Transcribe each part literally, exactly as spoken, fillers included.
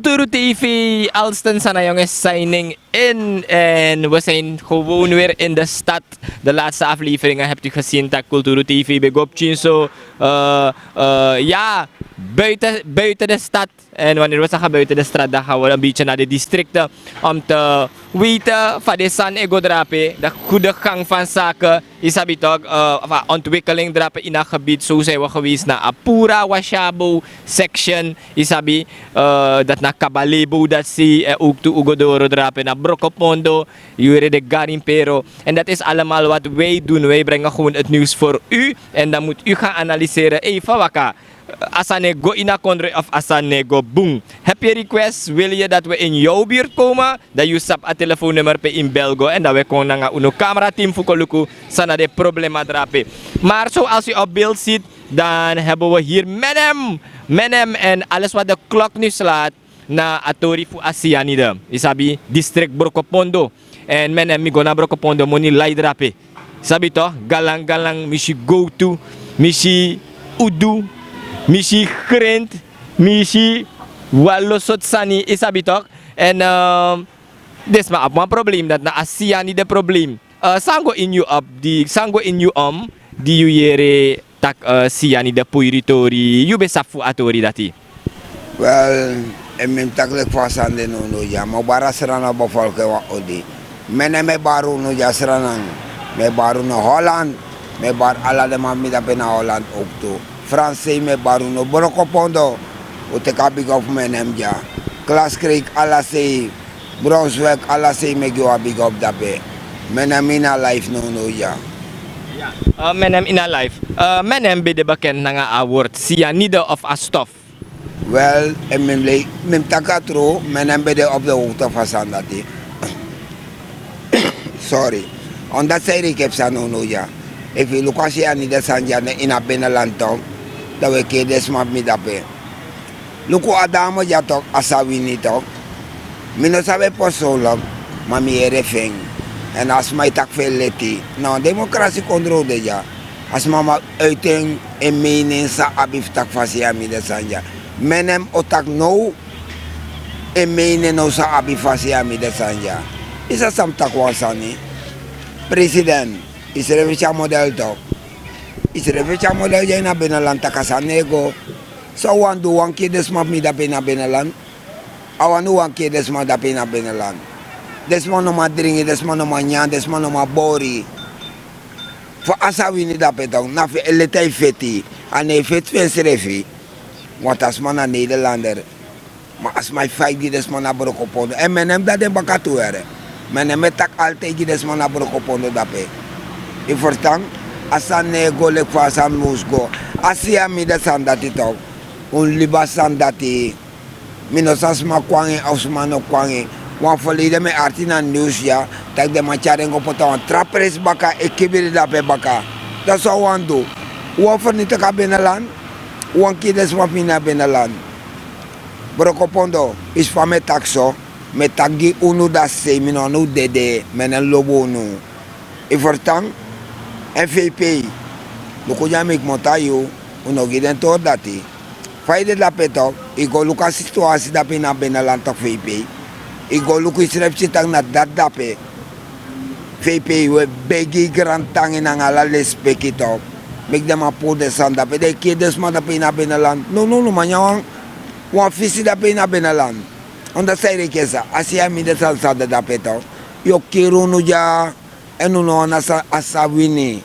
Kulturu T V, Alston Sanayonge signing in. En we zijn gewoon weer in de stad. De laatste afleveringen hebt u gezien dat Kulturu T V bij Gopchinso, eh, eh, ja, buiten, buiten de stad. En wanneer we zeggen buiten de stad, dan gaan we een beetje naar de districten om te weten van de san ego drape, de goede gang van zaken. Isabi toch, eh, van ontwikkeling drape in dat gebied. Zo zijn we geweest naar Apura, Washabo section. Isabi, eh, dat na Kabalebo, dat zie en ook to Ugodoro drape naar Brokopondo. Jure de Garimpero. En dat is allemaal wat wij doen. Wij brengen gewoon het nieuws voor u. En dan moet u gaan analyseren. Even waka. A sani e go ini a kondre of a sani e go bun. Heb je request, wil je dat we in jouw buurt komen, dan yu sabi a telefoonnummer pe in bel go en dan we kon nanga unu camerateam fu kon luku san na den problema drape. Maar zoals u op beeld ziet, dan hebben we hier Menem. Menem en alles wat de klok nu slaat na a tori fu a cyanide. Isabi, district Brokopondo. En Menem, mi go na Brokopondo, moni lai drape. Sabi toch, galang galang, mi si gowtu, mi si udu, mi si grent, mi si wan lo sortu sani, yu sabi toch. En, eh, den sma abi wan problem, dati na a cyanide problem. Eh, san go ini yu op, di, san go ini yu om, di yu yere tak', eh, cyanide poiri tori, yu ben sabi fu a tori dati? Wel, efu mi mus taki leki fa a sani de nownow ya, mi o bari a Sranan bevolking wan odi. Mi nen mi e bari unu dya Sranan. Mi e bari unu Holland. Mi e bari ala den man fu mi dape na Holland ook tu. Fransei, mi e bari unu, Brokopondo. Un teki a bigi op fu mi nen mi dya. Glaskreek, ala sei. Bronsweg, ala sei, mi e gi unu a bigi op dape. Mi nen mi ini a life nownow ya. Eh, mi nen mi ini a life. Eh, mi nen mi ben de bekend nanga a word cyanide of a stof. Wel, efu mi mus lei, mi mus taki a tru, mi nen mi ben de op de hoogte fu a sani dati. Sorry. Omdat san e reiki e psa nownow ya. Efu yu luku a cyanide sani dya ini a binnenland toch, dan un e keri den sma fu mi dape. Luku a dame dya toch, a Sawini toch. Mi no sabi en persoonlijk, ma mi yere fu en. En a sma e taki fu en leti. Na wan democratie kondre un de dya. A sma mag uiti en mening san a abi fu taki fu a cyanide sani dya. Mi nen mi o taki now en mening now san a abi fu a cyanide sani dya. Yu sabi san mi taki wan sani. President, yusrefi e tyari model toch. Yusrefi e tyari model dya ini a binnenland, tak' a sani no e go. San un wani du, un wani kiri den sma fu mi dape ini a binnenland? A wani un wani kiri den sma dape ini a binnenland? Den sma no man dringi, den sma no man nyan, den sma no man bori. Fu a Sawini dape toch, na fu en leti a e feti. A no e feti fu ensrefi. Want a sma na Nederlander. Ma a sma e fight gi den sma na Brokopondo. En mi nen mi de na den baka tu, yere. Mi nen mi e taki altijd gi den sma na Brokopondo dape. Yu ferstan? A sani no e go leki fa a sani mus go. A cyanide sani dati toch. Un libi a sani dati. Mi no sabi sma kon nanga en of sma no kon nanga en. Wan verleden mi e arki na news ya, tak' den man tyari en go poti na wan tra presi baka, e kibri dape baka. Dan san un wani du? Un wani fernitigi a binnenland? Un wani kiri den sma fu mi ini a binnenland? Brokopondo, yu si fa mi e taki so, mi e taki gi unu dati sei, mi no wani un dede, mi nen mi lobi unu. Yu ferstan? En V P, luku dya mi e kmoto na yu, un no gi den tori dati. Fa yu de dape toch, yu go luku a situasi dape ini a binnenland toch, V P. Yu go luku, yusrefi si tak' na dati dape. V P, wi e begi grantangi nanga ala lespeki toch. Meki den man puru den sani dape, den e kiri den sma dape ini a binnenland. Nownow no man nyan wan, wan fisi dape ini a binnenland. Omdat san yu reiki e sa, a cyanide sani san de dape toch, yu o kiri unu dya. En unu no wani a Sawini.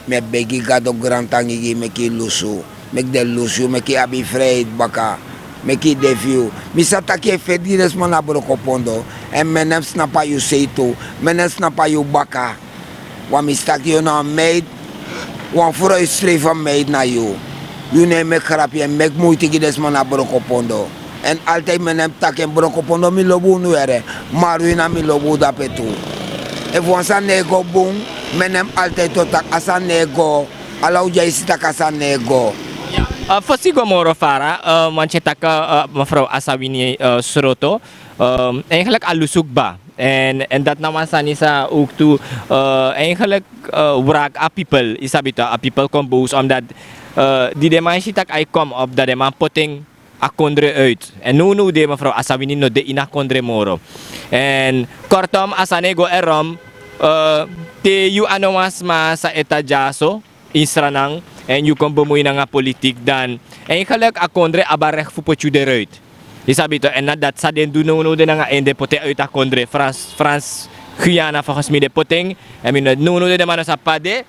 Mi e begi Gado grantangi gi yu, meki yu lusu. Meki den lusu yu, meki yu abi yu vrijheid baka. Meki yu de fu yu. Mi sa taki yu e feti gi den sma na Brokopondo. En mi nen mi snapu a yu sei tu. Mi nen mi snapu a yu baka. Wan mi si taki yu na wan meid, wan vrouw e streven meid na yu. Yu no e meki grapi, yu e meki muiti gi den sma na Brokopondo. En altijd mi nen mi taki en, Brokopondo, mi lobi unu, yere. Marwina, mi lobi un dape tu. Efu wan sani no e go bun, mi nen mi altijd o taki a sani no e go. Ala un dya e si tak' a sani no e go. Eh, fosi go moro fara, eh, wani tyari taki, eh, mevrouw Asawini, eh, Sroto, eh, eigenlijk a lusu kba. En, en dati na wan sani san ook tu, eh, eigenlijk, eh, wraki a people, yu sabi toch, a people kon boos omdat, eh, di den man si tak' a e kom op, dan den man poti en a kondre uit. Èn nownow de mefrow Asawini no de ini a kondre moro. Èn kortom a sani e go erom, te yu a no wan sma sa e tan dyaso ini Sranan, èn yu kon bemui nanga politik, dan eigenlik a kondre abi a rekti fu poti yu deruit. Yu sabi tok'? Èn na dati san den du nownow de nanga en, den poti en uit a kondre. Frans, Frans Guyana, volgens mi den poti en. Èn mi no, nownow de den man no sabi pe a de.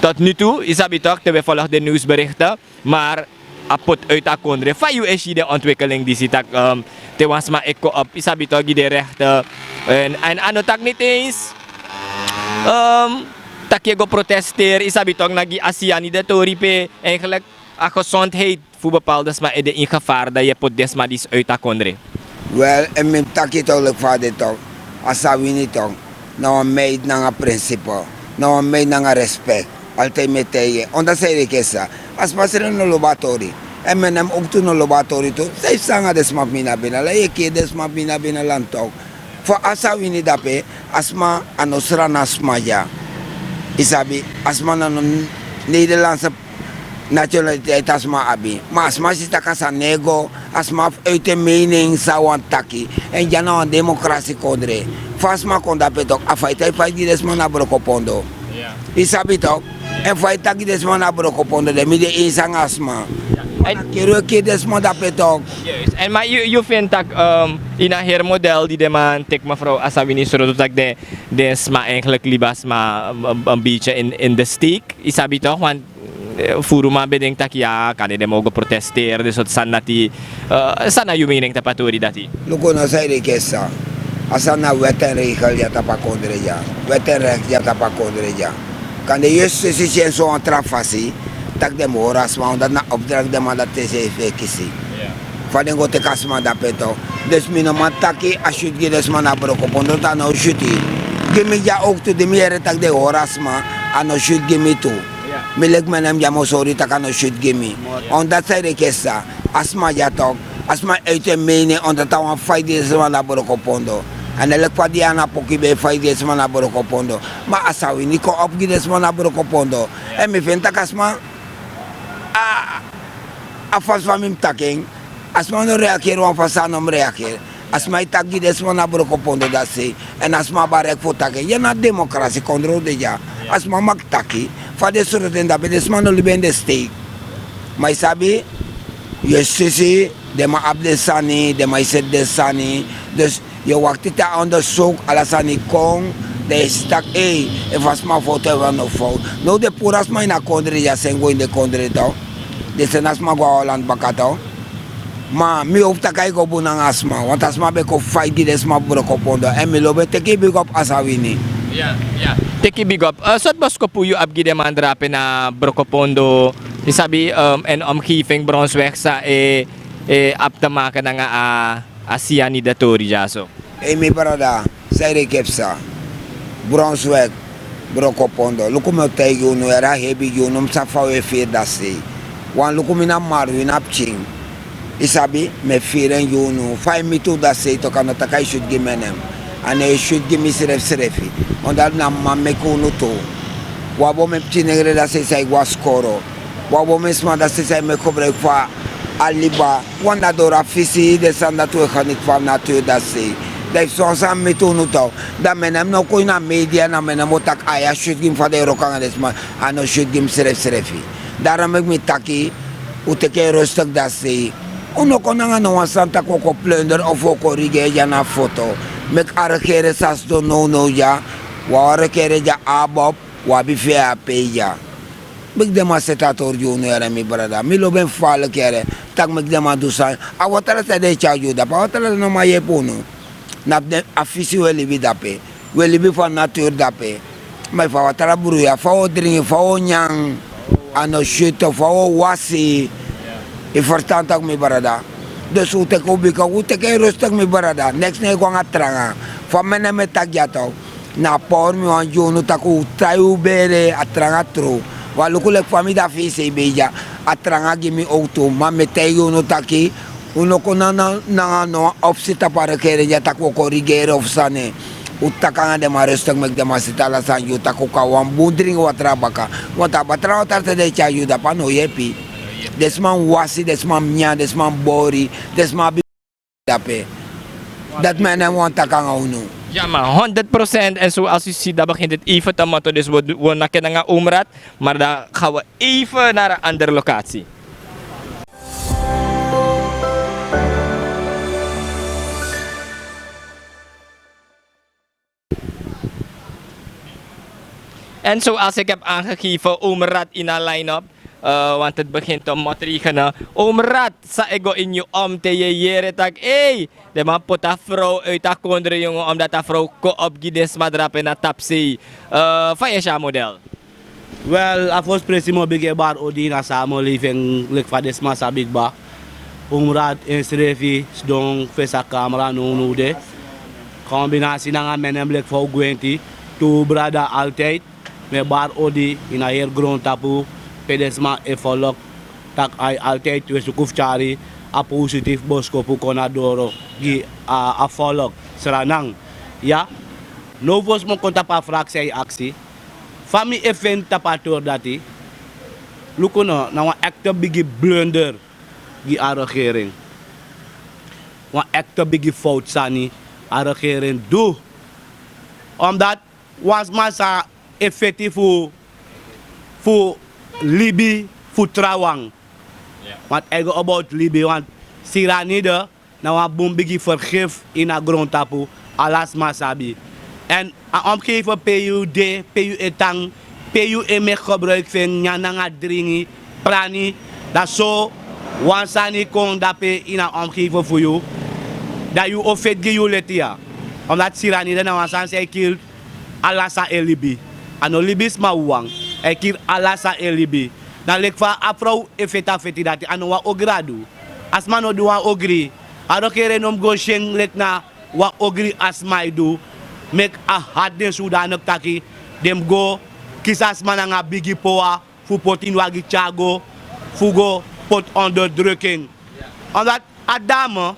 Tot nu tu, yu sabi tok', te wi e folg den nieuwsberichten, maar a poti uit a kondre. Fa yu e si den ontwikkeling disi, tak' te wan sma e kon op, yu sabi tok', gi den rechten, èn a no taki niti eens taki yu e go protesteri, yu sabi tok', na gi a si a ni de tori pe eigenlik a gezondheid fu bepaalde sma e de in gevaar, dan yu e poti den sma disi uit a kondre. Wel, èn mi mus taki tok' leki fa a de tok', Asawini tok' na wan meid nanga prinsipe, na wan meid nanga respek. Altide mi e taigi en, omdat san yu de kesa, a sma srefi no lobi a tori. Èn mi en nen mus owktu no lobi a tori tu. San yu psa nanga den sma fu mi na bina landi, yu e kiri den sma fu mi na bina landi tok'. Fa Asawini de ape, a sma a no Sranan sma dya. Yu sabi, a sma na no Nederlandse nationaliteit a sma abi. Ma a sma si tak' a sani no e go, a sma abi fu uiti en mening san a wani taki. Èn dya na wan demokrasikondre. Fa a sma kon de ape tok', a faiti a e faiti gi den sma na Brokopondo. Yu sabi tok'? Èn fa yu taki den sma na Brokopondo de, mi de eens nanga a sma. Èn a kiri wi e kiri den sma de ape tok'. Èn ma yu feni tak' ini a heri model di den man teki mefrow Asawini sroto, tak' den sma eigenlik libi a sma en bietje in de steek, yu sabi tok'? Want furu man ben denki tak' ya, kande den man o go protesteri, den sortu sani dati. San na yu mening tapu a tori dati? Luku no, san yu de kesa, a sani na wet èn regel dya tapu a kondre dya. Wet èn rekti dya tapu a kondre dya. Kande yu e sesi si en so wan tra fasi, tak' den mus hori a sma, omdat na opdracht den man dati e srefi e kisi. Fa den go teki a sma de ape tok'? Dus mi no man taki a syutu gi den sma na Brokopondo, dan a no syutu gi mi dya owktu. Di mi yere tak' den hori a sma, a no syutu gi mi tu. Mi leki mi en nen mus dya mus sori tak' a no syutu gi mi. Omdat san yu de kesa, a sma dya tok', a sma e uiti en mening, omdat a wani faiti gi den sma na Brokopondo. A no leki fa Diana Poki ben e faiti gi den sma na Brokopondo. Ma Asawini kon op gi den sma na Brokopondo. Èn mi feni tak' a sma, a fasi fa mi mus taki en, a sma no reageri wan fasi san a no mus reageri. A sma e taki gi den sma na Brokopondo dati sei. Èn a sma abi a rekti fu taki en. Ya na demokrasikondre un de dya. A sma mag taki fa den sroto en de ape, den sma no libi en de steek. Ma yu sabi, yu e sesi, den man abi den sani, den man e seti den sani. Dus yu e wakti te a ondersuku, ala sani kon, dan yu e si tak' ei, efu a sma fowtu efu a no fowtu. Now den puru a sma ini a kondre dya, seni go ini den kondre tok'. Den seni a sma go na Holland baka tok'. Ma mi howpu tak' a e go bun nanga a sma, want a sma ben kon faiti gi den sma fu Brokopondo. Èn mi lobi en, teki yu bigi op Asawini. Teki yu bigi op. Sortu boskopu yu abi gi den man drape na Brokopondo, yu sabi, èn omgeving, Brownsweg, san e abi te make nanga a siani de tori dyaso? Ei mi brada, san yu de kepsa, Brownsweg, Brokopondo, luku mi o taigi unu, yere a hebi gi unu, mi sabi fa un e firi dati sei. Wan luku mi na marwin na pikin. Yu sabi, mi e firi en gi unu. Fa yu miti unu dati sei tok', a no taki a e syutu gi mi en nen. A no e syutu gi mi srefisrefi. Omdat na mama meki unu tu. Un abi omen pikinnengre dati sei san e go na skoro. Un abi omen sma dati sei san e meki gebruik fu a liba. Wan na doro a fisi, den sani dati un e ganiti fu a naturu dati sei. Dan efu son sani miti unu tok', dan mi en nen mus no kon ini a media, na mi en nen mus o taki a e syutu gi mi fa den e wroko nanga den sma. A no syutu gi mi srefisrefi. Daarom meki mi taki, un teki en rustig dati sei. Un no kon nanga no wan sani tak' un o kon plunder of un o kon rigeri dya na foto. Meki a regeri san sidon nownow dya. Un abi a regeri dya, ABOP, un abi VHP dya. Meki den man seti a tori gi unu yere, mi brada. Mi lobi en faaliki yere. Tak' meki den man du sani. A watara san den e tyari gi unu dape, a watara no man yepi unu. Na fu den, a fisi un e libi dape. Un e libi fu a naturu dape. Ma efu a watara bruya, fa un o dringi, fa un o nyan? A no syutu, fa un o wasi? Yu ferstan tok', mi brada. Dus un teki un bika, un teki en rustig, mi brada. Neks no e go nanga tranga. Fa mi en nen mi e taki dya tok'. Na a power mi wani gi unu tak' un tai un bere, a tranga tru. Wan luku leki fa mi de a fisi e bei dya, a tranga gi mi owktu. Ma mi e taigi unu taki, un no kon nanga no wan opsi tapu a regeri dya tak' un o kon rigeri of sani. Un taki nanga den man rustig, meki den man seti ala sani gi un tak' un kan wan bun dringi watara baka. Want a batara watara san den e tyari gi unu dape a no yepi. Den sma mus wasi, den sma mus nyan, den sma mus bori, den sma abi dape. Dati mi e nen wani taki nanga unu. Ya man, honderd procent. En zoals u ziet, dat begint het even te motten. Dus we, we nakken nanga Omraad, maar dan gaan we even naar een andere locatie. En zoals ik heb aangegeven, Omraad in a line-up, eh, want het begint om te regenen. Omraad, san e go ini yu om te yu yere taki, ei, den man poti a vrouw uit a kondre, jongen, omdat a vrouw kon opgi den sma drape na tapsei. Eh, fa yu e si a model? Wel, a fosi presi mi o bigin e bari odi ini a samenleving, leki fa den sma sabi kba. Omraad ensrefi sidon fesi a kamera nownow de. Kombinasi nanga menem leki fa u gwenti, tu brada altijd. Mi e bari odi ini a heri grontapu, pe den sma e folok, taki ai altijd wi e suku fu tyari a positief boskopu kon na doro gi a, a folok Sranan. Ya, now fosi mi o kon tapu a vraag san yu aksi. Fa mi e feni tapu a tori dati? Luku no, na wan ekte bigi blunder gi a regering. Wan ekte bigi fowtu sani a regering du. Omdat wan sma san e feti fu, fu libi fu trawan. Want a e go about libi, want siranide na wan bun bigi fergif ini a grontapu, ala sma sabi. Èn a omgeven pe yu de, pe yu e tan, pe yu e meki gebruik fu en, nyan nanga dringi, prani, dan so wan sani kon dape ini a omgeven fu yu, dan yu o feti gi yu leti ya. Omdat siranide na wan sani san e kiri ala san e libi. A no libisma wawan, a e kiri ala san e libi. Dan leki fa a frow e feti a feti dati, a no wan ogri a du. A sma no du wan ogri. A regering no mus go si en leki na wan ogri a sma e du. Meki a hati den sudaniki taki den mus go kisi a sma nanga bigi powa fu poti ini wagi tyari go, fu go poti onderdruking. Omdat a dame,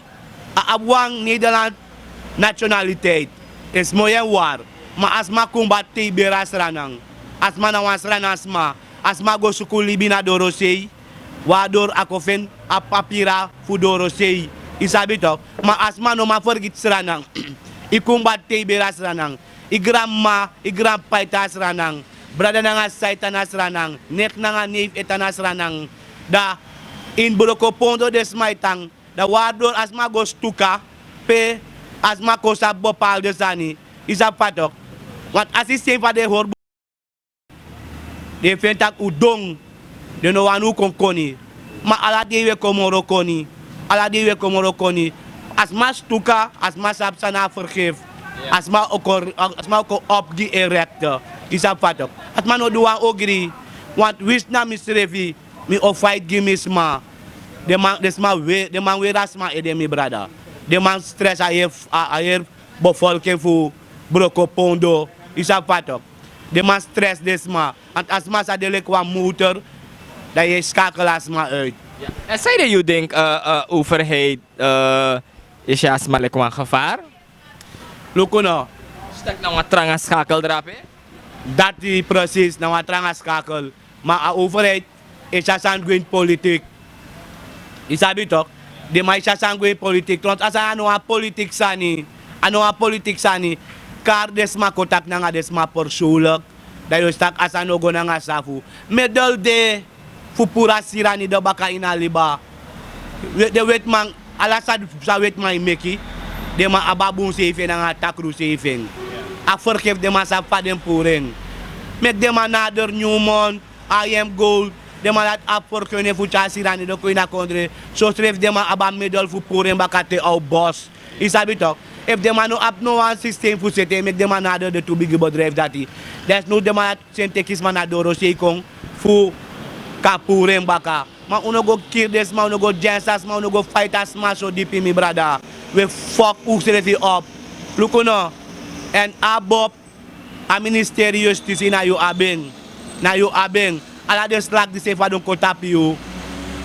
a abi wan Nederland nationaliteit. En smoi en wari. Ma a sma kumba te yu beri a Sranan. A sma na wan Sranan sma. A sma go suku libi na dorosei. Waardoor a kon feni a papira fu dorosei. Yu sabi tok. Ma a sma no man fergiti Sranan. Yu kumba te yu beri a Sranan. Yu granmama, yu granpapa e tan na Sranan. Brada nanga sisa e tan na Sranan. Neki nanga neifi e tan na Sranan. Dan ini Brokopondo den sma e tan. Dan waardoor a sma go stuka, pe a sma kon sabi bepaalde sani. Yu sabi fa tok. Want a systeem fa den e hori bun, den e feni tak' un don. Den no wani un kon koni. Ma ala dei un e kon moro koni. Ala dei un e kon moro koni. A sma stuka, a sma sabi san na a fergif. A sma o kon, a sma o kon op gi en rekte. Yu sabi fa tok. A sma no du wan ogri. Want winsi na misrefi, mi o faiti gi mi sma. Den man, den sma we, den man weri a sma ede, mi brada. Den man stress a heri, a, a heri bevolking fu Brokopondo. Yu sabi fa tok. Den man stress den sma. Want a sma sa de leki wan motor. Dan yu e skakel a sma uit. Ya. En sanede yu denki, eh, eh, overheid, eh, e si a sma leki wan gevaar? Luku no. Yu taki na wan tranga skakel drape? Dati precies, na wan tranga skakel. Ma a overheid e si a sani go ini politik. Yu sabi tok. Den man e si a sani go ini politik. Trouwens, a sani a no wan politik sani. A no wan politik sani. Kari den sma kon taki nanga den sma persoonlijk. Dan yu o si tak' a sani no go nanga safu. Middel de fu puru a siranide baka ini a liba. We-, den wetiman, ala san, san wetiman e meki, den man abi a bun sei fu en nanga a takru sei fu en. A fergif den man sabi fa den puru en. Meki den man nader Newmont, I M Gold, den man dati abi fergif fu tyari siranide kon ini a kondre. Sosrefi den man abi a middel fu puru en baka te a o bos. Yu sabi tok. Efu den man no abi no wan systeem fu seti en, meki den man nader den tu bigi bedrijf dati. Desnoods den man dati seni teki sma na dorosei kon fu kan puru en baka. Ma un no go kiri den sma, un no go dyansi a sma, un no go faiti a sma so dipi, mi brada. We fok unsrefi op. Luku no. Èn a bob, a ministeri yustisi, na yu abi en. Na yu abi en. Ala den slak disi e fadon kon tapu yu.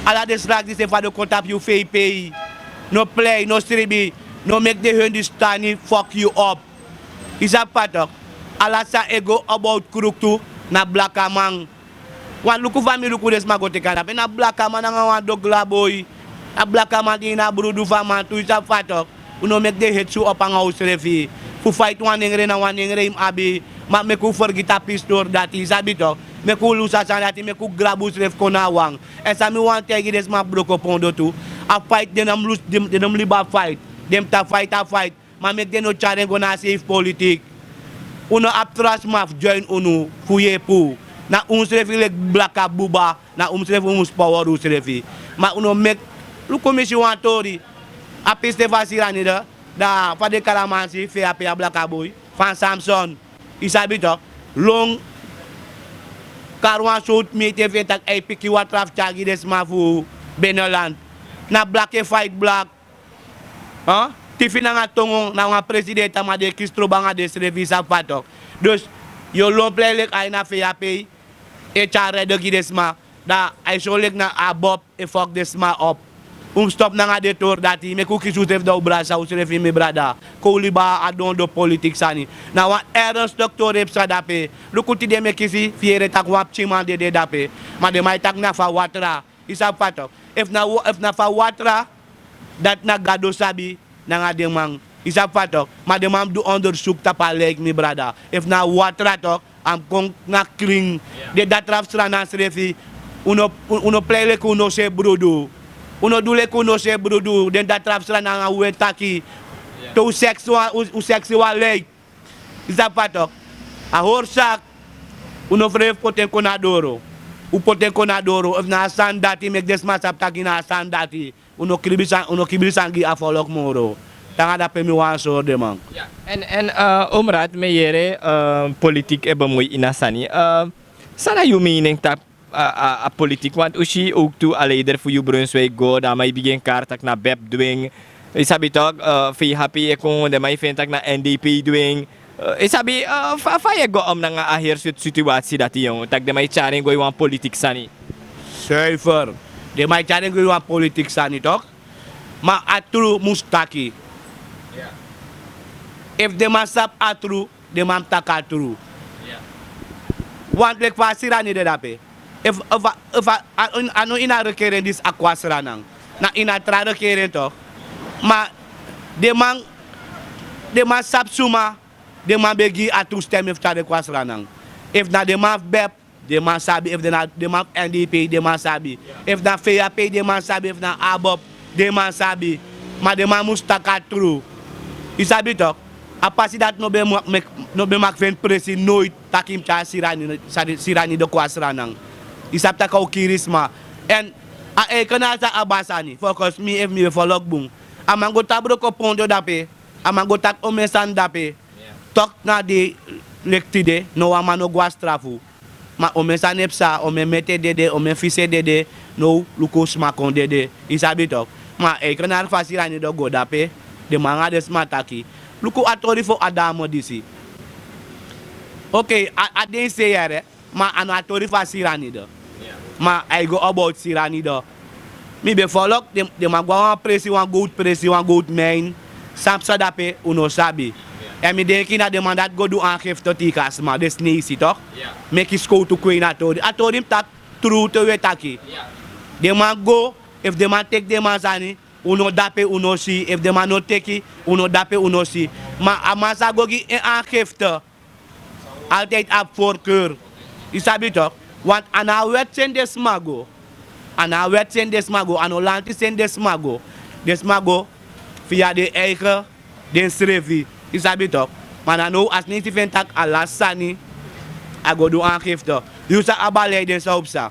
Ala den slak disi e fadon kon tapu yu fei pei. No plei, no sribi, no meki den Hindustani fok yu op. Yu sabi fa tok. Ala san e go about kruktu na blakaman. Wan luku fa mi luku den sma go teki anda pe na blakaman nanga wan dogla boi. A blakaman di ini a brudu fu a man tu, yu sabi fa tok. Un no meki den heti su opo nanga unsrefi fu faiti wan nengre na wan nengre yu mus abi. Ma meki un fergiti a pistori dati, yu sabi tok. Meki un lusu a sani dati, meki un grabu unsrefi kon na a wan. Èn san mi wani taigi den sma fu Brokopondo tu, a faiti den no mus lusu, den no mus libi a faiti. Den mus tan faiti a faiti. Ma meki den no tyari en go na a sei fu politik. Un no abi tra sma fu join unu fu yepi unu. Na unsrefi leki blaka buba, na unsrefi un mus pawori unsrefi. Ma un no meki, luku mi si wan tori. A piste fu a sirani de, da fa den kari a man si, fei a pei a blaka boi fan Samson. Yu sabi tok. Lon kari wan sowtu meiti fu en taki a e piki watra fu tyari gi den sma fu Beneland. Na blaka e faiti blaka. Tifi nanga tongo na wan presidenti a man di e kisi trobo nanga densrefi, yu sabi fa tok. Dus yu o lon plei leki a ini a fei a pei e tyari rede gi den sma. Da a e sori leki na a bob e foki den sma op. Un mus stopu nanga den tori dati, meki un kisi unsrefi, da un brasa unsrefi, mi brada. Kon un libi a dondo politik sani. Na wan ernstiki tori e psa dape. Luku tide mi e kisi fu yere taki wan pikinman dede dape. Ma den man e taki na fu a watra. Yu sabi fa tok. Efu na fu a watra, dati na Gado sabi nanga den man. Yu sabi fa tok. Ma den man mus du ondersuku tapu a lijk, mi brada. Efu na watra tok, a mus kon na krin. Den datra fu Sranan srefi, un no, un no plei leki un no si en brudu. Un no du leki un no si en brudu. Den datra fu Sranan nanga un e taki. Te un seksi wan, un seksi wan lijk. Yu sabi fa tok. A hori saki, un no frei fu poti en kon na doro. Un poti en kon na doro. Efu na a sani dati meki den sma sabi taki na a sani dati. Un no kibri sani, un no kibri sani gi a folku moro. Te nanga dape mi wani sori den man. Èn, èn, Omrat, mi e yere, politik e bemui ini a sani. San na yu mening tapu a, a, a politik? Want un si owktu a leider fu yu Brunswijk go, dan a man e bigin kari taki na bep du en. Yu sabi tok, fei hapi e kon, den man e feni taki na N D P du en. Yu sabi, fa, fa yu e go om nanga a heri switi situwasi dati, yon, taki den man e tyari en go ini wan politik sani. Zuiver. Den man e tyari en go ini wan politik sani tok. Ma a tru mus taki. Efu den man sabi a tru, den man mus taki a tru. Want leki fa a sirani de dape. Efu, efu a, efu a, a no ini a rekeren disi a kon na Sranan. Na ini a tra rekeren tok. Ma den man, den man sabi suma, den man ben gi a tu stem efu tyari en kon na Sranan. Efu na den man fu bep, den man sabi. Efu den na den man fu N D P, den man sabi. Efu na fei hapi, den man sabi. Efu na abob, den man sabi. Ma den man mus taki a tru. Yu sabi tok. A pasi dati no ben maki, no ben maki feni presi noiti taki yu mus tyari sirani, sirani de kon na Sranan. Yu sabi taki a o kiri sma. Èn a eigenaar san abi a sani, volgens mi, efu mi ben folok bun, a man go tan Brokopondo dape. A man go taki omeni sani dape. Tok na a dei leki tide, no wan man no go na strafu. Ma omeni sani e psa, omeni meti e dede, omeni fisi e dede. Now luku sma kon dede. Yu sabi tok. Ma a eigenaar fu a sirani de go dape. Den man nanga den sma taki. Luku a tori fu a dame disi. Okei, a, a den sei yere. Ma a no a tori fu a sirani de. Ma a e go about sirani de. Mi ben folok den, den man go na wan presi, wan gowtu presi, wan gowtu mijn. San psa dape un no sabi. Èn mi denki na den man dati go du angifte teki a sma, den Sneisi tok. Meki skowtu kon ini a tori. A tori mus taki tru te un e taki. Den man go, efu den man teki den man sani, un no dape, un no si. Efu den man no teki, un no dape, un no si. Ma a man sa go gi en angifte. Altijd abi voorkeur. Yu sabi tok. Want a no a wet seni den sma go. A no a wet seni den sma go. A no lanti seni den sma go. Den sma go via den eigen, densrefi. Yu sabi tok. Ma na now a Sneisi feni taki a lasi sani, a go du angifte. Yu sa abi a lei den sa o psa.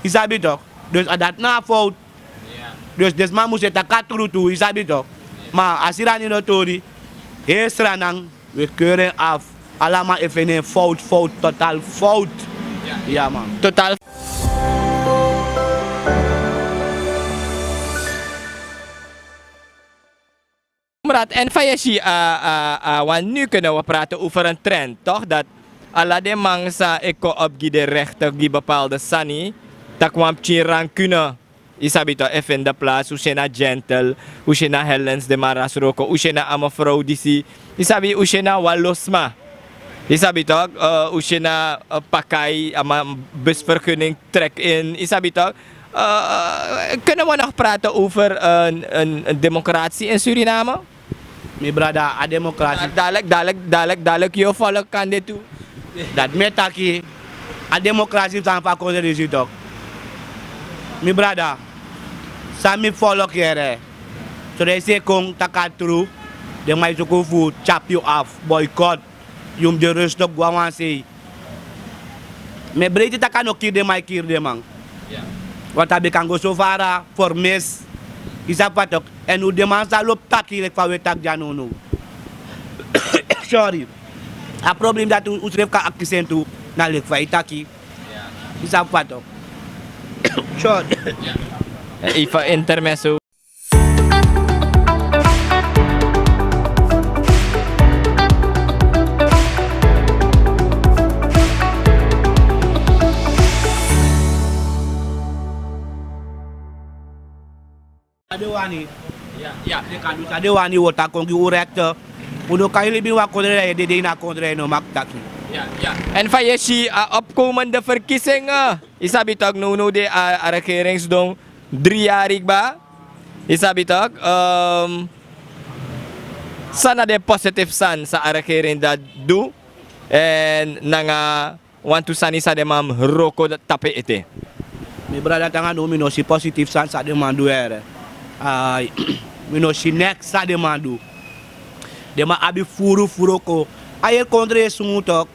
Yu sabi tok. Dus a dati na a fowtu. Dus den sma mus e taki a tru tu, yu sabi tok. Ma a sirani no tori. Heri Sranan, we keur en af. Ala man e feni en fowtu, fowtu, totaal fowtu. Ya man. Totaal. Omrat, èn fa yu e si a, a, a wan nu kende, wi prati over en trend, toch? Dat ala den man san e kon op gi den rechten, gi bepaalde sani, taki wan pikin rancune. Yu sabi toch, e feni den plaats, un si en na Gentle, un si en na Hellens, den man rasroko, un si en na a mevrouw disi, yu sabi, un si en na wan lo sma. Isabi toch, un si na pakai a man, busvergunning trek in, isabi toch. Kunnen we nog praten over een democratie in Suriname? Mi brada, a democratie. Dadelijk, dadelijk, dadelijk, dadelijk, yo volk kan dit toe. Dat mi e taki, a democratie san fu a kondre disi toch. Mi brada, san mi volk yere. So den si e kon taki a tru, den man e suku fu tyapu yu afu, boycott. Yu mus de rustig go na wan sei. Mi e breiti taki a no kiri den man e kiri den man. Want a ben kan go so fara, vermis. Yu sabi fa tok. Èn un den man sa lobi taki leki fa un e taki dya nownow. Sorry. A problem dati un srefi kan akisi en tu, na leki fa yu taki. Yu sabi fa tok. Sorry. Even intermezzo. San den wani. Den kan du san den wani, wota kon gi un rekte. Un no kan e libi ini wan kondre, dan yu e dede ini a kondre, yu no mag taki. Èn fa yu e si a opkomende verkiezingen, yu sabi tok, nownow de a regeringsdon dri yari kba. Yu sabi tok, san na den positive sani san a regering dati du, èn nanga wantu sani san den man wroko tapu en ete. Mi brada, te nanga now mi no si positive sani san den man du yere. Ai, mi no si neks san den man du. Den man abi furu fu wroko. A heri kondre e sungu tok.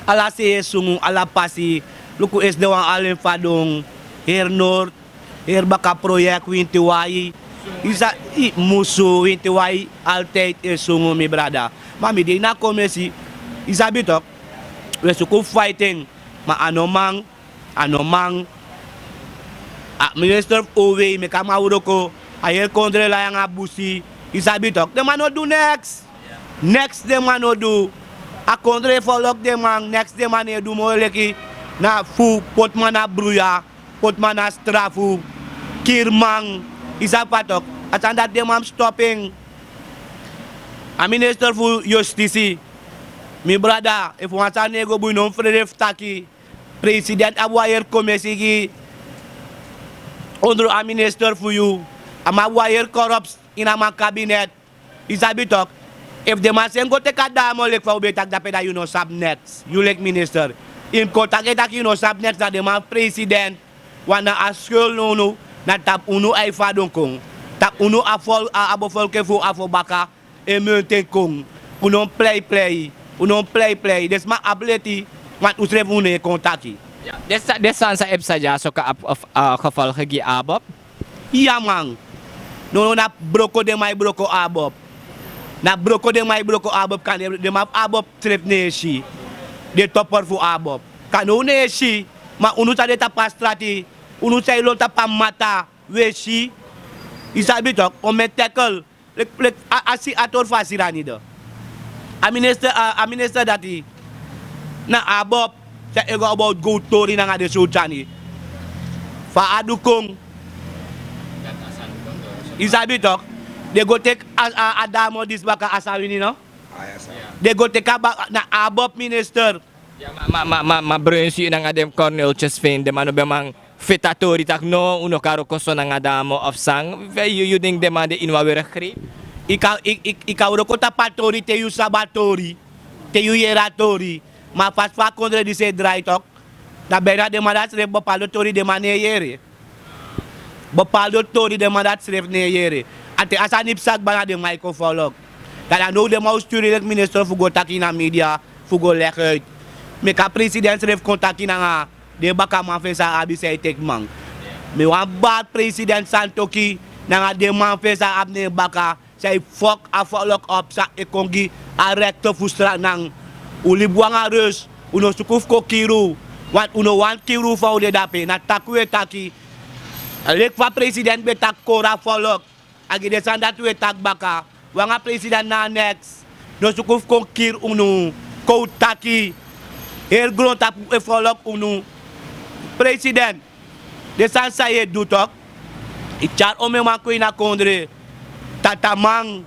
Ala sei e sungu, ala pasi. Luku, esi den wan alen fadon, heri nord, heri baka proyek, winti wai. Yu sa, musu, winti wai, altijd e sungu, mi brada. Ma mi de ini a komesi, yu sabi tok. We suku fu faiti en, ma a no man, a no man. A minister fu O W, meki a man wroko, a heri kondre lai nanga busi, yu sabi tok. Den man no du neks. Neks den man no du. A kondre e folok den man, neks den man no e du moro leki na fu poti man na bruya, poti man na strafu, kiri man, yu sabi fa tok. A sani dati den man mus stop en. A minister fu Yustisi, mi brada, efu wan sani no e go bun, yu no mus frede fu taki. President abi wan heri komesi gi ondro a minister fu yu. A man abi wan heri korupsi ini a man kabinet. Yu sabi tok. Efu den man seni go teki a damo leki fa un ben e taki dape, dan yu no sabi neks. Yu leki minister, yu mus kon taki en taki yu no sabi neks, dan den man fu president, wan na a skul nownow na tapu unu ai fadon kon. Tapu unu a fol, a, a bevolking fu Afobaka e munten kon. Un no mus pleiplei, un no mus pleiplei. Den sma abi leti, want un srefi un no e kon taki. Den sa, den sani san e psa dya so kan abi, of, a, gevolgen gi ABOP? Ya man. Nownow na broko den man e broko ABOP. Na broko den man e broko ABOP, kande den man fu ABOP srefi no e si. Den topper fu ABOP. Kande un no e si, ma unu san de tapu a strati, unu san e lon tapu a mata, un e si. Yu sabi tok, un e tekel. Leki, leki, a, a si a tori fu a sirani de. A minister, a, a minister dati na ABOP, san e go about gowtu tori nanga den sortu sani. Fa a du kon. Yu sabi tok, den go teki a, a, a damo disi baka, a sa wini no? Den go teki a ba, na ABOP minister. Ya, ma, ma, ma, ma, ma Brunswijk nanga den Corneltjes Veen, den man no ben man feti a tori taki no, un no kan wroko so nanga damo of san. Fa yu, yu denki den man de ini wan wroko greep? Yu kan, yu, yu, yu kan wroko tapu a tori te yu sabi a tori, te yu yere a tori. Ma a fasi fa a kondre disi e drai tok, dan bijna den man dati srefi bepaalde tori den man no e yere. Bepaalde tori den man dati srefi no e yere. A te a sani psa kba, na den man e kon folok. Dan, dan now den man o sturi leki minister fu go taki na media, fu go leg uit. Meki a president srefi kon taki nanga den bakaman fu en san abi, san e teki man. Mi wani bari president santoki nanga den man fu en san abi na en baka, san e fok a folok op, san e kon gi a rekte fu Sranan. Un libi un nanga rus, un no suku fu kon kiri un. Want un no wani kiri un fa un de dape, na taki un e taki. Leki fa president ben taki kori a folok, a gi den sani dati un e taki baka. Un nanga president na neks. No suku fu kon kiri unu. Kon un taki. Heri grontapu e folok unu. President, den sani san yu e du tok, yu tyari omeni man kon ini a kondre. Tataman,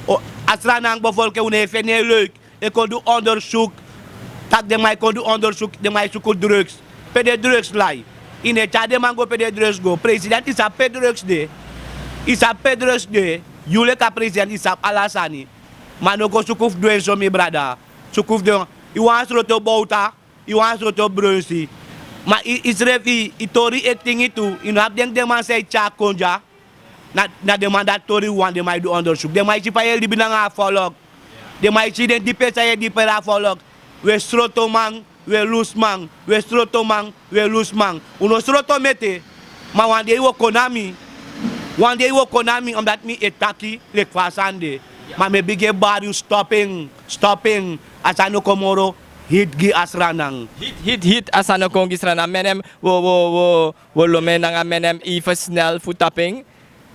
o, a Sranan bevolking, un no e feni en leuk. e kon du ondersuk. Tak' den man e kon du ondersuk, den man e suku drugs. Pe den drugs lai? Yu no e tyari den man go pe den drugs go. President, yu sabi pe drugs de? Yu sabi pe drugs de? Yu leki a president, yu sabi ala sani. Ma no go suku fu du en so, mi brada. Suku fu du en. Yu wani sroto bowta, yu wani sroto bronsi. Ma yu, yusrefi, yu tori e tingi tu. Yu no abi denki den man san e tyari kon dya. Na, na den man dati tori wan, den man e du ondersuk. Den man e si fa yu e libi nanga a folok. Den man e si den dipesa yu e diperi a folok. Wi e sroto man, wi e lusu man, wi e sroto man, wi e lusu man. Un no sroto mi ete, ma wan dei wi o kon na mi. Wan dei wi o kon na mi, omdat mi e taki leki fa a sani de. Ma mi e bigin e bari un, stop en, stop en. A sani no kon moro hit gi a Sranan. Hit, hit, hit, a sani no kon gi Sranan. Menem, wo, wo, wo, wo lon en nanga menem, even snel fu tapu en.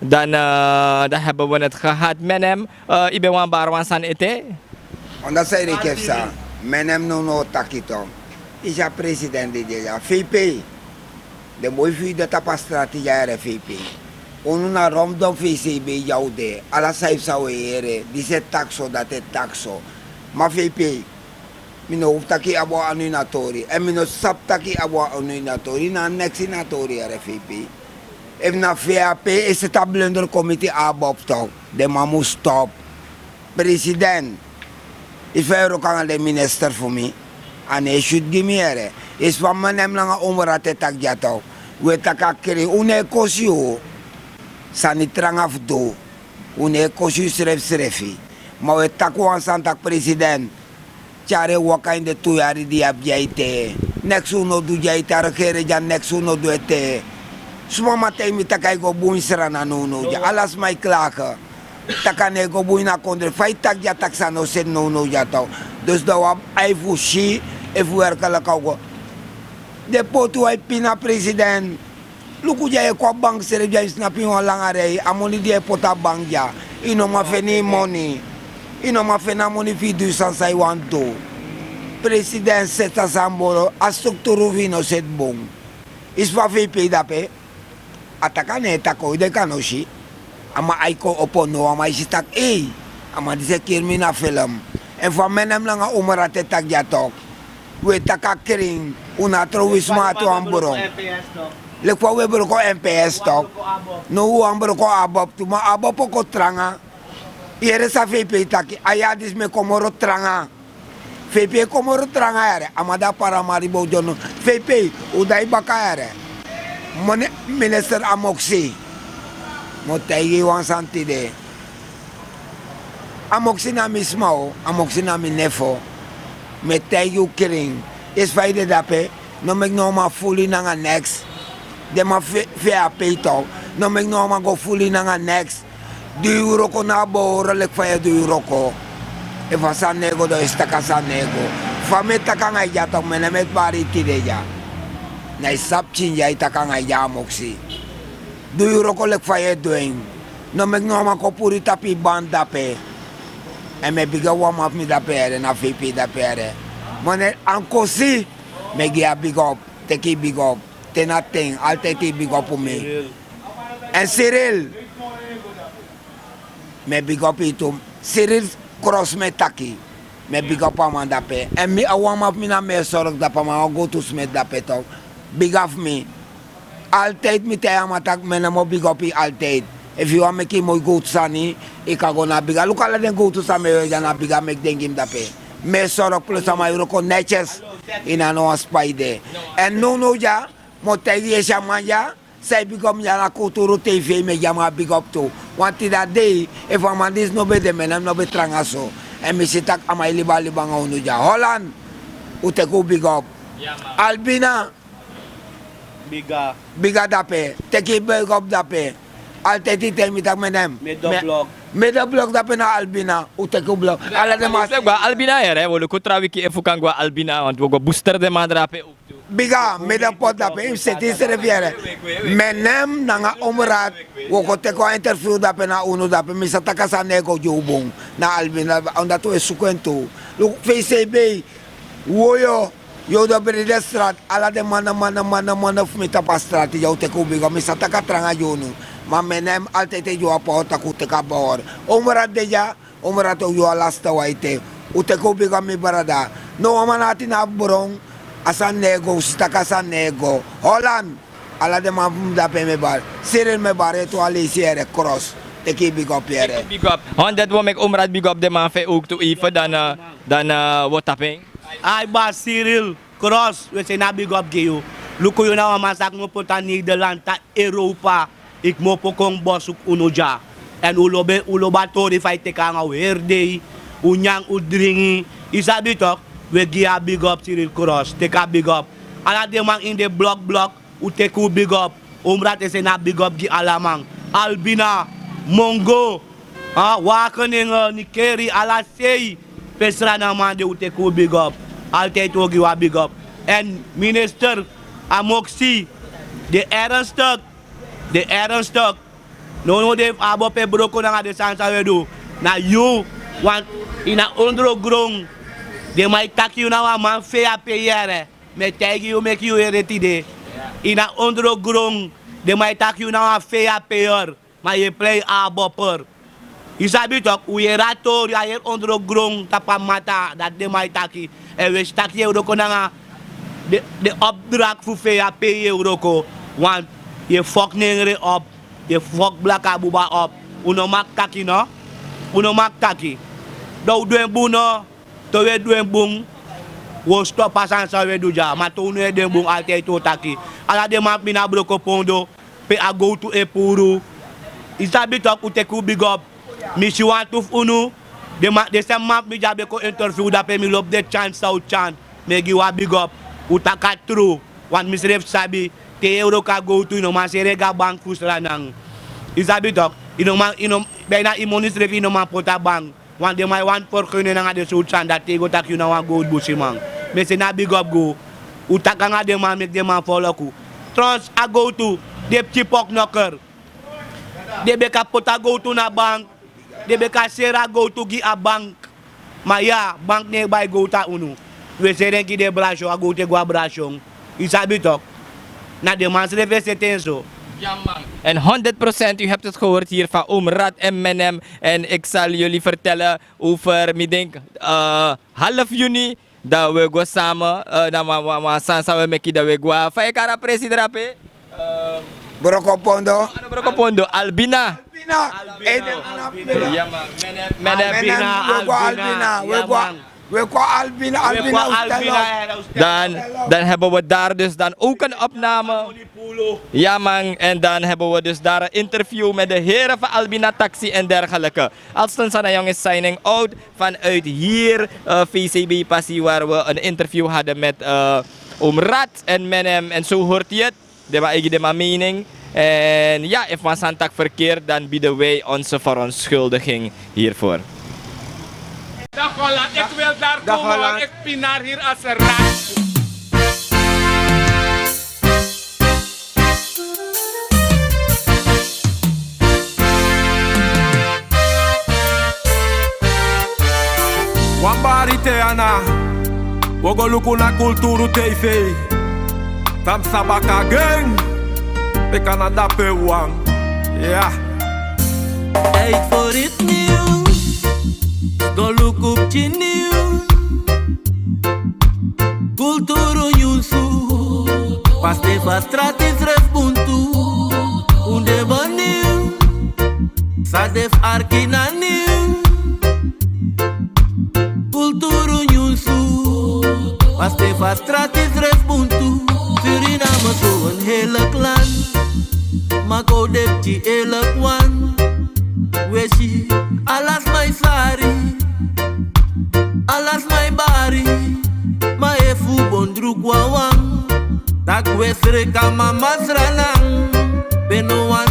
Dan, eh, dan hebben we het gehad. Menem, eh, yu ben wani bari wan sani ete? Omdat san yu de kepsa, menem no no taki tok. Yu si a president di de ya, V P. Den boi fu yu de tapu a strati ya, ere, V P. Unu na romdom V C B ya un de. Ala san yu psa un e yere, disi e taki so, dati e taki so. Ma V P, mi no hopi taki yu abi wan anu ini a tori. Èn mi no sabi taki yu abi wan anu ini a tori. Yu na neks ini a tori, ere, V P. Efu na V A P e seti a blunder kon miti ABOP tok, den man mus stop. President, yu fa yu e wroko nanga den minister fu mi, a no e syutu gi mi, ere. Yu si fa menem nanga Umrat e taki dya tok. Wi e taki a krin, un no e kosi yu. Sani tranga fu du. Un no e kosi yu srefsrefi. Ma wi e taki wan sani tak' president, tyari en waka ini den tu yari di yu abi dya ete. Neks un no du dya ete, a regering dya neks un no du ete. Suma man taigi mi tak' a e go bun ini Sranan nownow dya? Ala sma e klage tak' a no e go bun ini a kondre. Fa yu taki dya tak' sani no seti nownow dya tok? Dus dan wi abi ai fu si efu werkelijk a o go. Den poti wan e pina president. Luku dya, yu e kon a bank srefi dya, yu snapu ini wan langa rei. A moni di yu e poti a bank dya, yu no man feni yu moni. Yu no man feni a moni fu yu du sani san yu wani du. President, seti a sani bun, a strukturu fu yu no seti bun. Yu si fa V P de ape? A taki a no e taki, yu denki a no si? A man ai kon opo now, a man e si tak' ei, a man disi e kiri mi na felem. Èn fa menem nanga Umrat e taki dya tok. Wi e taki a krin, un no abi trow wi sma ati wan bron. Leki fa wi e broko M P S tok, now un wani broko ABOP tu, ma ABOP o kon tranga. Yere san V P e taki, a yari disi mi e kon moro tranga. V P e kon moro tranga, yere. A man de a Paramaribo dyonu. V P, un dai baka, yere. Moni, minister Amoksi, mi o taigi yu wan sani tide. Amoksi na mi sma o, Amoksi na mi nefo. Mi e taigi yu krin. Yu si fa yu de dape, no meki no wan man fulu yu nanga neks. Den man fu, fu a pei tok, no meki no wan man go fulu yu nanga neks. Du yu wroko na a boro leki fa yu e du yu wroko. Efu a sani no e go, dan yu e si tak' a sani no e go. Fa mi e taki nanga yu dya tok, mi no meki bari yu tide dya. Na yu sabi pikin dya e taki nanga yu dya, Amoksi. Du yu wroko leki fa yu e du en. No meki no wan man kon puru yu tapu yu band dape. Èn mi e bigi wan man fu mi dape, yere, na V P dape, yere. Moni Ankosi, mi e gi yu a big up, teki yu big up. Ten na ten, altijd yu big up mi. Èn Cyril, mi e big up yu tu. Cyril Cross mi e taki. Mi e big up a man dape. Èn mi, a wan man fu mi na mi e sorgu dape, a man wan go tu smeti dape tok. Big up fu mi. Altijd mi taigi a man tak' mi no man big up yu altijd. Efu yu wani meki yu moi gowtu sani, yu kan go na Biga. Luku ala den gowtu san mi e weri dya, na Biga meki den gi mi dape. Mi e sorgu plus a man e wroko netyes. Yu no abi no wan spa yu de. Èn nownow dya, mi o taigi yu, yu e si a man dya san e big up mi dya, na Kulturu T V mi e gi a man big up tu. Wanti dati dei, efu a man disi no ben de, mi no ben tranga so. Èn mi si tak' a man e libi a libi nanga unu dya. Holland, un teki un big up. Albina, Biga. Biga dape, teki big up dape. Altijd yu taigi mi tak' mi nen. Middle block. Middle block dape na Albina, un teki un blok. Ala den man. Go na Albina, yere, wi o luku tra wiki efu un kan go na Albina, want wi o go booster den man drape. Biga, middle pot dape, yu mus seti yusrefi, yere. Mi nen nanga Omrat, wi o kon teki wan interview dape na unu dape, mi sa taki a sani no e go gi un bun. Na Albina, omdat wi e suku en tu. Luku, V C B, woyo. Yu o de Brede Strat, ala den man, man, man, man fu mi tapu a strati dya, un teki un big up, mi sa taki a tranga gi unu. Ma mi nen altijd e gi wan power tak' un teki a power. Omrat de dya, Omrat o gi wan laste wan ete. Un teki un bigi op mi brada. No wan man ati na abi bron. A sani no e go, un si tak' a sani no e go. Holland, ala den man fu mi dape mi e bari. Siril mi e bari ete wan leisi yere, Kros. Teki yu bigi op yere. Bigi op. Honderd, wi o meki Omrad bigi op den man fu en ook tu even, dan, eh, dan, eh, wi o tapu en. Ai basi Siril, Kros, wi e seni a bigi op gi yu. Luku yu na wan man san kmopo tan Nederland, tan Europa. I kmopo kon bosuku unu dya. Èn un lobi, un lobi a tori fa i teki nanga un heri dei. Un nyan, un dringi. I sabi toki, wi e gi yu a bigi op, Siril Kros. Teki a bigi op. Ala den man ini den blok blok, un teki un bigi op. Omrad e seni a bigi op gi ala man. Albina, Mongo, a, Wageningen, Nikeri, ala sei. Pe Sranan man de, un teki un bigi op. Altijd un o gi wan bigi op. Èn minister, a moksi, de ernstig. De ernstig. Nownow de fu a bopo e broko nanga den sani san wi e du. Na yu, want ini a ondrogron, den man e taki yu na wan man fu V H P yere. Mi e taigi yu, meki yu yere tide. Ini a ondrogron, den man e taki yu na wan V H P-er. Ma yu e plei a bopo. Yu sabi toki, un yere a tori, a yere ondrogron tapu a matter, dati den man e taki. Èn wi e si taki yu e wroko nanga den, den opdracht fu V H P yu e wroko. Want yu e fok Nengre op, yu e fok Blaka Buba op. Un no mag taki no. Un no mag taki. Dan un du en bun no. Te un e du en bun, un o stop a sani san un e du dya. Ma te un no e du en bun, altijd un o taki. Ala den man fu mi na Brokopondo, pe a gowtu e puru. I sabi toki, un teki un bigi op. Mi si wantu fu unu, den man, den srefi man fu mi di abi kon interview dape, mi lobi den tyan san un tyan. Mi e gi un a bigi op. Un taki a tru. Want mi srefi sabi, te yu e wroko a gowtu, yu no man seri en go a bank fu Sranan. I sabi toki, yu no man, yu no, bijna yu moni srefi yu no man poti a bank. Want den man e wani vergunnen nanga den sowtu sani dati, te yu go taki yu na wan gowtu busiman. Mi e seni a bigi op gi un. Un taki nanga den man, meki den man folok un. Trouwens, a gowtu, den pikin poknokker, den ben kan poti a gowtu na bank, den ben kan seri a gowtu gi a bank. Ma ya, bank no e bai gowtu na unu. Wi e seri en gi den Brasyon, a gowtu e go a Brasyon. Yu sabi toki. Na den man srefi e seti en so. Ja, man. En honderd procent, u hebt het gehoord hier van Oom Rad en Menem. En ik zal jullie vertellen over, mi denk, eh, half juni, dan we go samen, eh, dan wan, wan, wan sani san we meki, dan we go. Fa yu e kari a presi drape? Eh, Brokopondo. Ano Brokopondo, Albina. Albina. Albina. Ja, man. Menem, Menem. Albina, we go Albina. Albina. Ja, man. We go Albina, Albina, Albina, Albina. Dan, dan hebben we daar dus dan ook een opname. Ja, man. En dan hebben we dus daar een interview met de heren van Albina Taxi en dergelijke. Alston Sanayong is signing out vanuit hier, eh, V C B Passy, waar we een interview hadden met, eh, Oom Rad en Menem. En zo hoort u het. Den man e gi den man mening. En ja, efu wan sani taki verkeerd, dan bieden wij onze verontschuldiging hiervoor. Dag Holland, ik wil daar komen, want ik pinar hier als een rat. Wan bari te ana, wo go luku na Kulturu T V. Tan psa baka gen, pe Canada pe wan. Ya. Tijd voor iets nieuws. Go luku pikin nieuws. Kulturu nyunsu. Paste fa strati srefi bun tu. Un de bun nieuw. San de fu arki na nieuw. Kulturu nyunsu. Paste fa strati srefi bun tu. Suriname so een heerlijk land. Ma kon de pikin eerlijk wan. We si, ala sma e sari, ala sma e bari, ma efu un bon druku wawan, dan we sreka mama Sranan, pe no wan